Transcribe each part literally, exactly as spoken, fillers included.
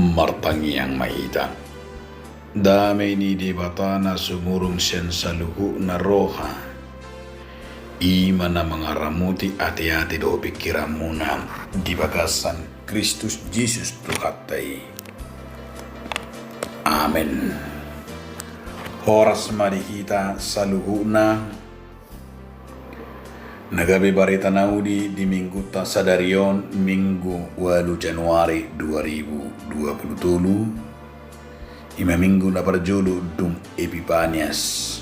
Martangiang ma hita. Dame ni Debata na sumurung sian saluhutna roha, i ma na mangaramoti ateate dohot pingkiranmuna di bagasan Kristus Jesus Tuhanta i. Amen. Horas ma di hita saluhutna. Na gabe barita na uli di minggunta sadari on, Minggu ualu Januari dua ribu dua puluh tolu, i ma minggu na parjolo dung Epipanias.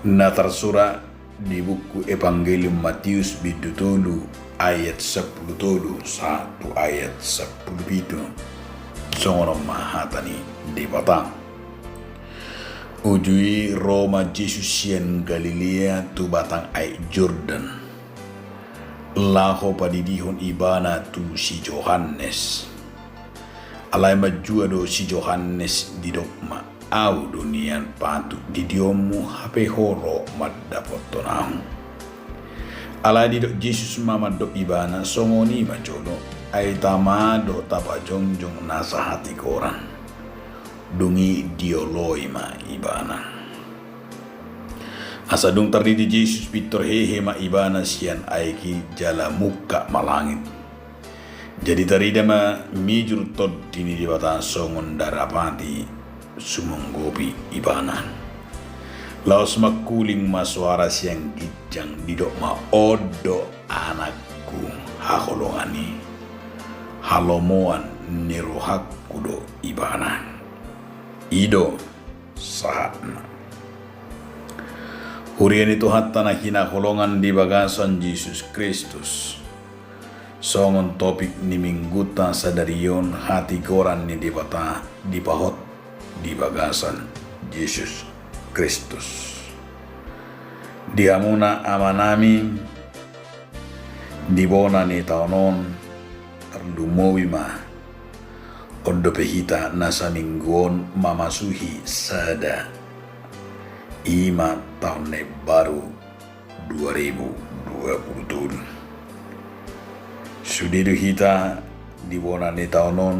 Na tarsurat di buku Evangelium Matius bindu tolu ayat sampulu tolu sahat tu ayat sampulu pitu. Songon on ma hata ni Debata. Uju i ro ma Jesus sian Galilea tu batang aek Jordan, laho padidihon ibana tu si Johannes. Alai manjua do si Johannes, didok ma, "Ahu do nian patut didionmu, hape ho ro mandapothon ahu." Alai didok Jesus ma mandok ibana, "Songon i ma jolo, ai tama do tapajongjong nasa hatigoran." Dung i dioloi ma ibana. Asa dung tardidi Jesus, pintor hehe ma ibana sian aek i jala mungkap ma langit. Jadi tarida ma mijur Tondi ni Debata songon darapati sumonggopi ibana. Laos mangkuling ma soara sian ginjang, didok ma, "On do Anakku haholongan i, halomoan ni rohangku do ibana." I do sahatna. Huria ni Tuhanta na hinaholongan di bagasan Jesus Kristus. Songon topik ni minggunta sadari on, hatigoran ni Debata dipahot di bagasan Jesus Kristus. Di hamuna amanami, di bona ni taon on, tarlumobi ma on dope hita na saminggu on mamasuhi sada, i ma taon na imbaru dua ribu dua puluh tolu. Sude do hita di bona ni taon on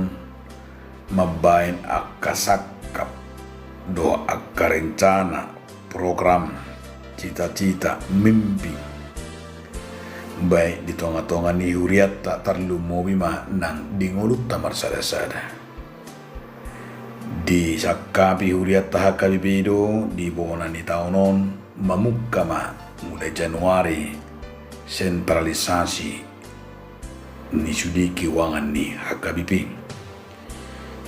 mambaen angka sangkap dohot angka rencana, program, cita-cita, mimpi, baen di tonga-tonga ni hurianta, tarlumobi ma nang di ngolunta marsada-sada. Disangkapi hurianta H K B P do di bona ni taon on, mamungka ma mulai Januari sentralisasi ni sude keuangan ni H K B P.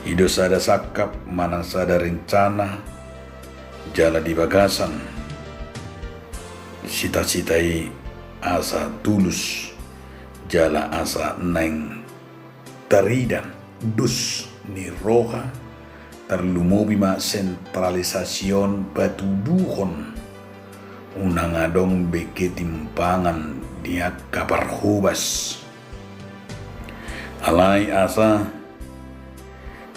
I do sada sangkap manang sada rencana, jala di bagasan cita-cita i asa tulus jala asa naeng tarida dos ni roha, tarlumobi ma sentralisasi on patuduhon unang adong be ketimpangan di angka parhobas. Alai asa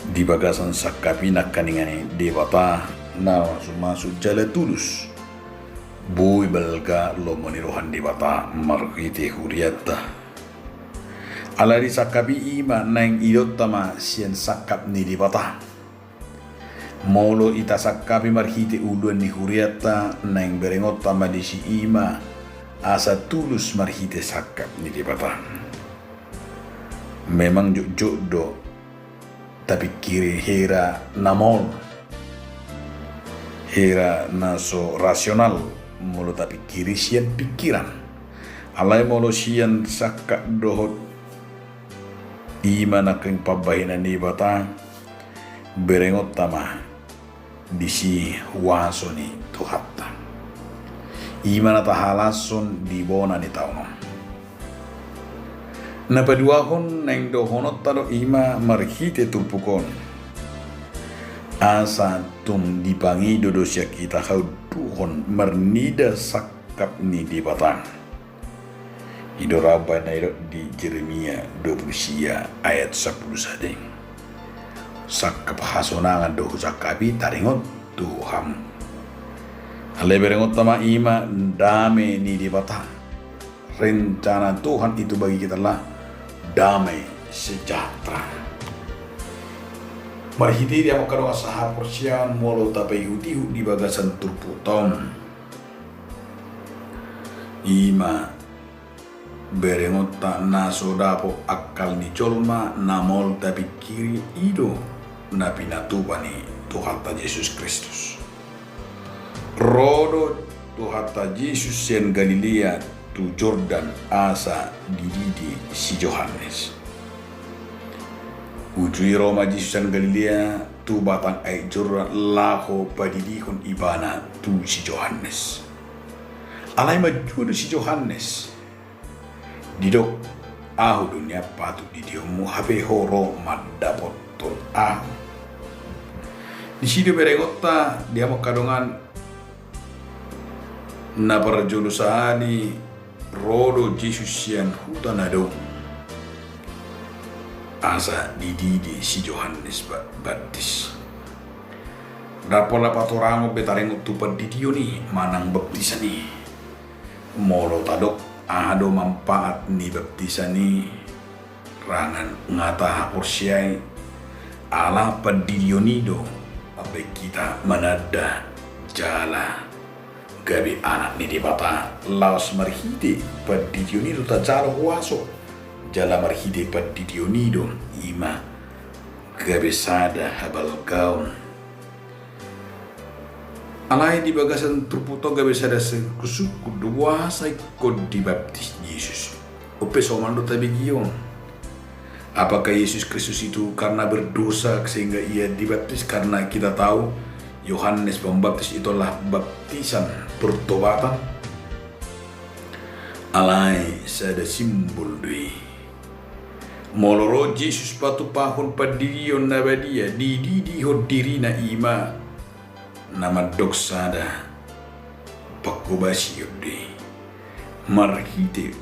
di bagasan sangkap i nangkaningan i Debata na masu-masu jala tulus, boi balga lomo ni roha ni Debata marhite hurianta. Alai di sangkap i, i ma naeng idaonta ma sian sangkap ni Debata. Molo i tasangkapi marhite uluan ni hurianta, naeng berengonta ma disi, i ma asa tulus marhite sangkap ni Debata. Memang jotjot do tapingkiri hira na maol, hira na so rasional, molo tapingkiri sian pingkiran. Alai molo sian sangkap dohot, i ma nangkin pambahenan ni Debata, berengonta ma disi huaso ni Tuhanta. I ma na tahalashon di bona ni taon on. Na paduahon naeng dohononta do i ma marhite turpuk on, asa tung dipangido do sian hita haunduhon marnida sangkap ni Debata. I do rap baen na idok di Jeremia dua pulu sia ayat sampulu sada i. Sangkap hasonangan do husangkapi taringot tu hamu. Alai berengonta ma i ma dame ni Debata. Rencana Tuhan itu bagi kita adalah damai sejahtera. Marhite di hamu angka dongan sahaporseaon, molo tapaihutihut di bagasan turpukta on, i ma berengonta na so dapot akal ni jolma, na maol tapingkiri, i do na pinatupa ni Tuhanta Jesus Kristus. Ro do Tuhanta Jesus sian Galilea tu Jordan asa dididi si Johannes. Uju i ro ma Jesus sian Galilea tu batang aek Jordan laho padidihon ibana tu si Johannes. Alai manjua do si Johannes, didok: Ahu do nian patut didionmu, hape ho ro mandapothon ahu. Disi do berengonta di hamu angka dongan na parjolo sahali, ro do Jesus sian huta na dong asa dididi si Johannes Pembaptis. Ndang pola patorangon be taringot tu pandidion i manang baptisan i. Molo tadok aha do manfaat ni baptisan i, rangan nga tahaporseai, ala pandidion i do mambahen hita mananda jala gabe anak ni Debata. Laos marhite pandidion i do tajalo huaso, jala marhite pandidion i do i ma gabe sada habalgaon. Alai di bagasan turpukta on gabe sada sungkunsungkun do, boasa ingkon dibaptis Jesus. On pe somal do tabegeon. Apakah Yesus Kristus itu karena berdosa sehingga ia dibaptis? Karena kita tahu Yohanes Pembaptis itu adalah baptisan pertobatan. Alai sada simbol do i. Molo ro Jesus patupahon pandidion na badia, dididihon dirina, i ma na mandok sada pangkobasion do i marhite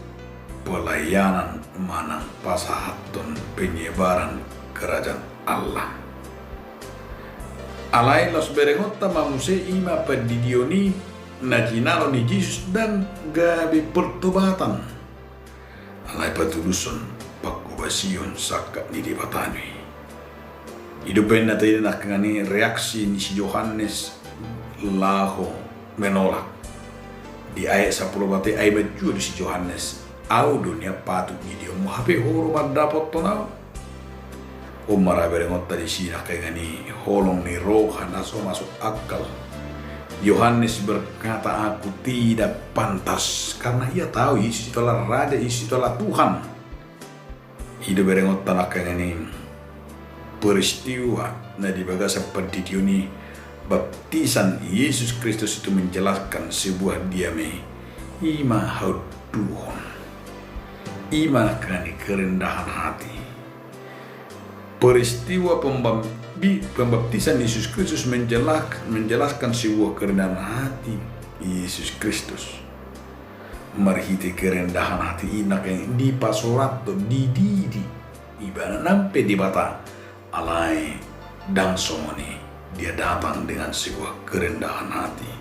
pelayanan manang pasahathon penyebaran kerajaan Allah. Alai laos berengonta ma muse i ma pandidion i na jinalo ni Jesus ndang gabe pertobatan. Alai patudushon pangkobasion sangkap ni Debata do i. I do umbahen na taida nangkaningan i reaksi ni si Johannes laho menolak. Di ayat sampulu opat i, ai manjua do si Johannes: Ahu do nian patut didionmu, hape ho ro mandapothon ahu. On ma ra berengonta disi nangkaningan i holong ni roha na so masuk akal. Yohanes berkata, "Aku tidak pantas," karena ia tahu Yesus itu adalah Raja, Yesus itu adalah Tuhan. I do berengonta nangkaningan i peristiwa na di bagasan pandidion i, baptisan Yesus Kristus itu menjelaskan sebuah, dia ma i, i ma haunduhon. I ma nangkaningan i kerendahan hati. Peristiwa pembam-, bi-, pembaptisan Yesus Kristus menjelak-, menjelaskan sebuah kerendahan hati Yesus Kristus. Marhite kerendahan hati i nangkaningan i dipasorat do, dididi ibana nang pe Debata, alai ndang songon i, dia datang dengan sebuah kerendahan hati.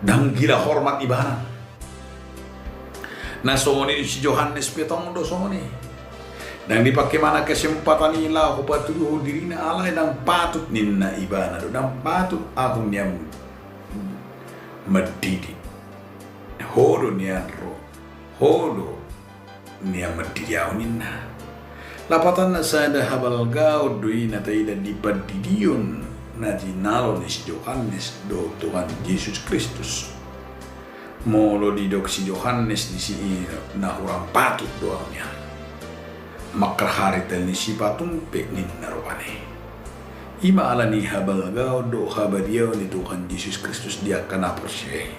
Ndang gila hormat ibana. Na songon i si Johannes pe tong do songon i. Ndang dipake ibana kesempatan i laho patuduhon dirina, alai ndang patut ninna ibana do, ndang patut ahu nian mandidi. Ho do nian ro, ho do nian mandidi ahu ninna. Lapatanna sada habalgaon do i na taida di pandidion na jinalo ni si Johannes dohot Tuhan Jesus Kristus. Molo didok si Johannes disi i na hurang patut do ahu nian. Mangkarharitel ni sipatung pe ninna rupani. I ma ala ni habalgaon dohot habadiaon ni Tuhan Jesus Kristus di angka na porsea i.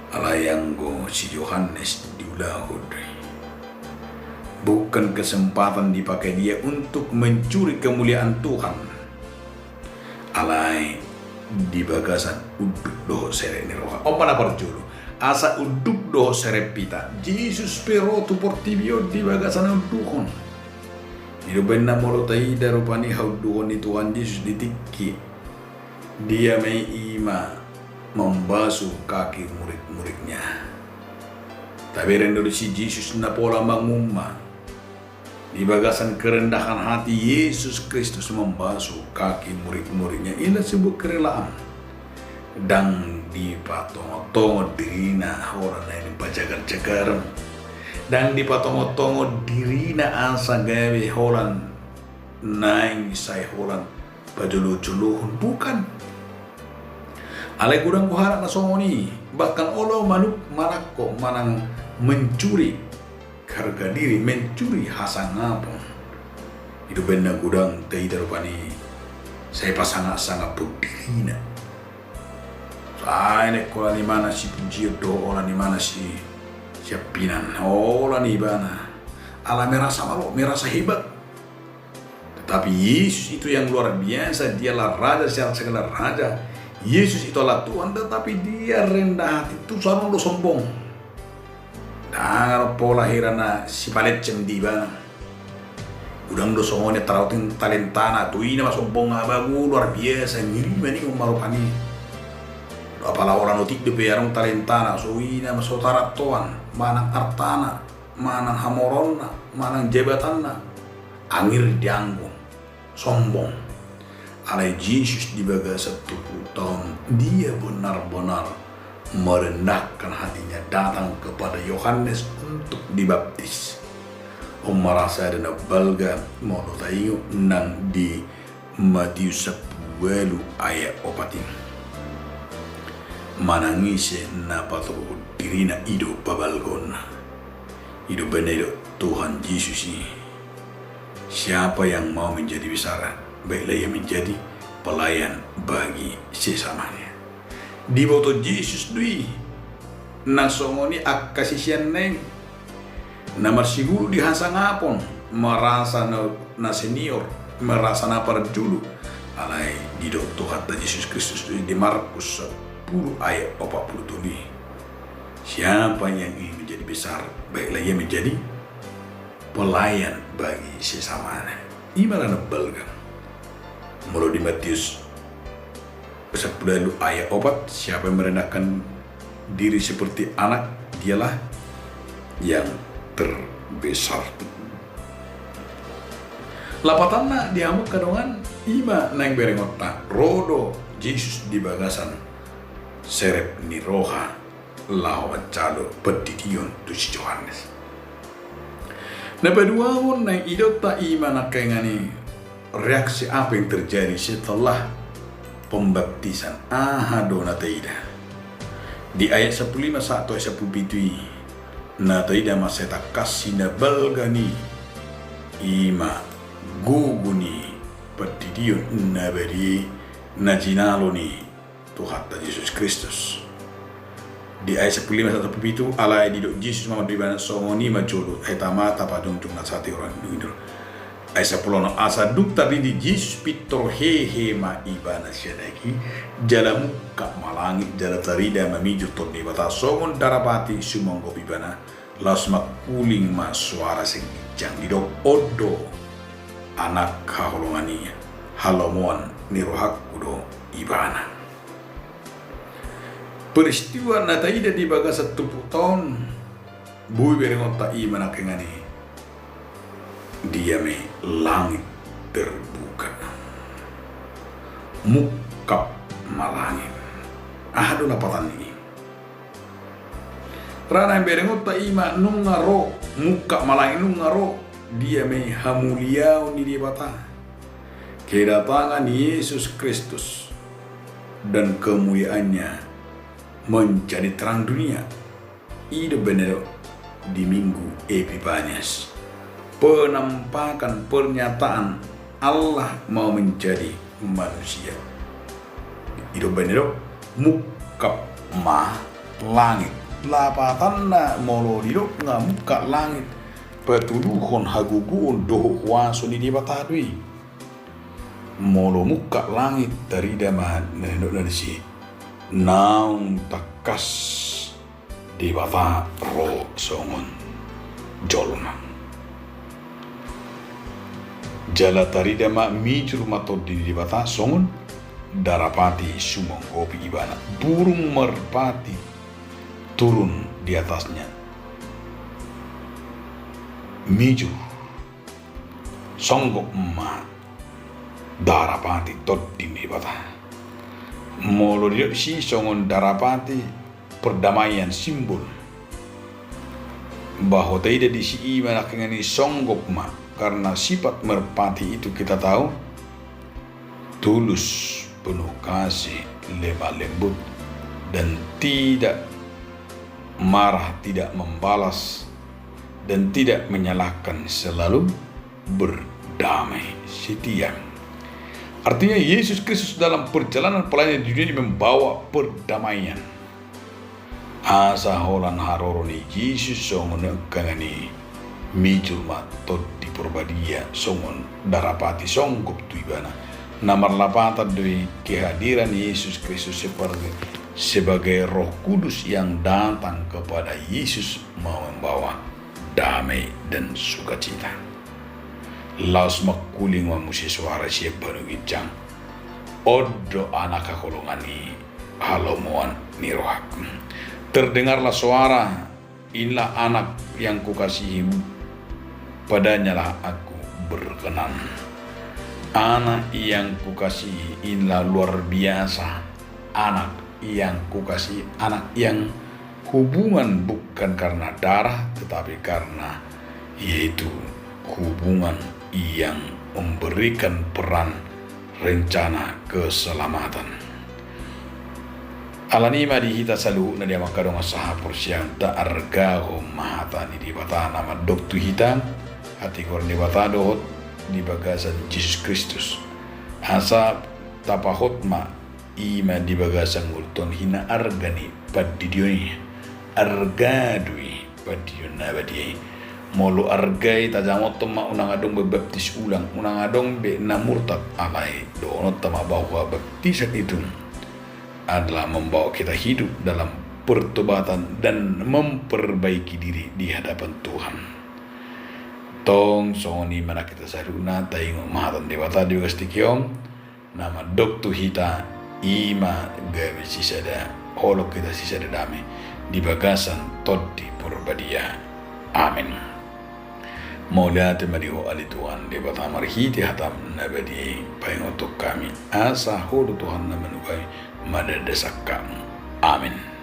Alai anggo si Johannes diulahon do i. Bukan kesempatan dipake dia untuk mencuri kemuliaan Tuhan. Alai di bagasan unduk dohot serep ni roha. On ma na parjolo. Asa unduk dohot serep hita, Jesus pe ro tu portibi on di bagasan haunduhon. I do umbahen na molo taida rupani haunduhon ni Tuhan Jesus di tingki dia ma i, i ma mambasu kaki murid-muridnya. Tabereng do disi Jesus na pola mangumma. Di bagasan kerendahan hati, Yesus Kristus mambasuh kaki murid-muridnya, ila sebuah kerelaan. Ndang dipatongot-tongot dirina holan naeng pajagar-jagaron. Ndang dipatongot-tongot dirina asa gabe holan naeng sai holan pajolo-jolohon, bukan. Alai godang huharap na songon i, bahkan olo manuk manangko manang mencuri harga diri, mencuri hasangapon. I do umbahen na godang taida rupani sai pasangap-sangaphon dirina. Sai naeng holan imana sipujion dohot holan imana si, siampinan, holan ibana. Ala merasa malo, merasa hebat. Tetapi Yesus itu yang luar biasa, dialah Raja di atas segala raja. Yesus itu adalah Tuhan, tetapi dia rendah hati, tu saruan do sombong. Ndang adong pola hira na sipalenceng di ibana. Godang do songon i, tarauting talentana, tu ina ma sombong, abagu luar biasa, ngeri ma ninna, umma rupani. Apala holan otik dope adong talentana, so ina ma so tarantoan, manang artana, manang hamoraonna, manang jabatanna, anggiat dianggo, sombong. Alai Jesus di bagasan tolu pulu taon, dia benar-benar merendahkan hatinya datang kepada Yohanes untuk dibaptis. Umma rasa do na balga molo taingot nang di Matius sampulu ualu ayat opat i. Manang ise na patoruhon dirina, i do pabalgaonna. I do umbahen na didok Tuhan Jesus i, siapa yang mau menjadi besar, baiklah ia menjadi pelayan bagi sesamanya. Diboto Jesus do i na songon i angka siseanna i, na marsiguru di hasangapon, merasa na, na senior, merasa na parjolo. Alai didok Tuhanta Jesus Kristus do i di Markus sampulu ayat opat pulu tolu i, siapa yang ingin menjadi besar, baiklah ia menjadi pelayan bagi sesamanya. I ma na balga. Molo di Matius sampulu ualu ayat opat, siapa yang merendahkan diri seperti anak, dialah yang terbesar. Lapatanna di hamu angka dongan, i ma naeng berengonta, ro do Jesus di bagasan serep ni roha laho manjalo pandidion tu si Johannes. Na paduahon naeng idaonta i ma nangkaningan i, reaksi apa yang terjadi setelah pembaptisan? Aha do na taida? Di ayat sampulu lima sahat tu ayat sampulu pitu i, na taida ma sai tangkas i na balga ni, i ma gogo ni pandidion na badia i na jinalo ni Tuhanta Jesus Kristus. Di ayat sampulu lima sahat sampulu pitu, alai didok Jesus ma tu ibana, songon i ma jolo, ai tama tapajongjong na satiruan dulu. Ayat sampulu onom, asa dung tardidik Jesus pintor hehe ma ibana sian aek i, jala mungkap ma langit, jala tarida ma mijur Tondi ni Debata songon darapati sumongop ibana. Laos mangkuling ma suara sian ginjang, didok, on do Anak haholongan i, halomoan ni rohangku do ibana. Peristiwa na taida di bagasan tolu pulu taon, boi berengonta i ma nangkaningan i, dia ma i, langit terbuka. Mungkap ma langit. Aha do lapatan ni i? Ra naeng berengonta i ma nunga ro, mungkap ma langit, nunga ro, dia ma i, hamuliaon ni Debata. Kedatangan Yesus Kristus dan kemuliaannya menjadi terang dunia. I do umbahen na didok di Minggu Epipanias. Penampakan, pernyataan Allah mau menjadi manusia. I do umbahen na didok, mungkap ma langit. Lapatanna molo didok nunga mungkap langit, patuduhon hagogoon dohot huaso ni Debata do i. Molo mungkap langit, tarida ma na nidokna disi, naung tangkas Debata ro songon jolma. Jala tarida ma, mijur ma Tondi ni Debata songon darapati sumonggopi ibana. Burung merpati turun di atasnya, mijur. songgop ma darapati Tondi ni Debata. Molo didok disi songon darapati perdamaian, simbol bahwa taida disi i ma nangkiningan i songgop ma, karena sifat merpati itu kita tahu, tulus, penuh kasih, lemah lembut, dan tidak marah, tidak membalas, dan tidak menyalahkan, selalu berdamai, setia. Artinya, Yesus Kristus dalam perjalanan pelayanan di dunia ini membawa perdamaian. Asa holan haroro ni Jesus songon nangkiningan i, mijur ma Tondi Porbadia songon darapati songgop tu ibana. Na marlapatan do i kehadiran Yesus Kristus sebagai, sebagai Roh Kudus yang datang kepada Yesus membawa damai dan sukacita. Laos mangkuling ma muse soara sian banua ginjang: On do Anak haholongan i, halomoan ni rohangku. Terdengarlah suara, Inilah Anak yang kukasihi, padanyalah aku berkenan. Anak yang kukasihi, inilah luar biasa. Anak yang kukasihi, anak yang hubungan bukan karena darah, tetapi karena, yaitu hubungan yang memberikan peran rencana keselamatan. Alani i ma di hita saluhutna di amang dongan sahaporseaon, taargahon ma hata ni Debata na mandok tu hita, hatigoran ni Debata dohot di bagasan Jesus Kristus. Asa tapahot ma i ma di bagasan ngolunta on hinaarga ni pandidion i. Arga do i pandidion na badia i. Molo arga i tajamothon ma, unang adong be baptis ulang, unang adong be na murtad, alai dohononta ma bahwa baptisan itu adalah membawa kita hidup dalam pertobatan dan memperbaiki diri di hadapan Tuhan. Tong songon i ma nang hita saluhutna, taingot ma hata ni Debata di bagas tingki on, na mandok tu hita, i ma gabe sisada holong, hita sisada dame di bagasan Tondi Porbadia. Amen. Mauliate ma di Ho ale Tuhan Debata, marhite hataM na badia i paingothon hami, asa Ho do Tuhan na manungkun hami mandanda sangkapMu. Amen.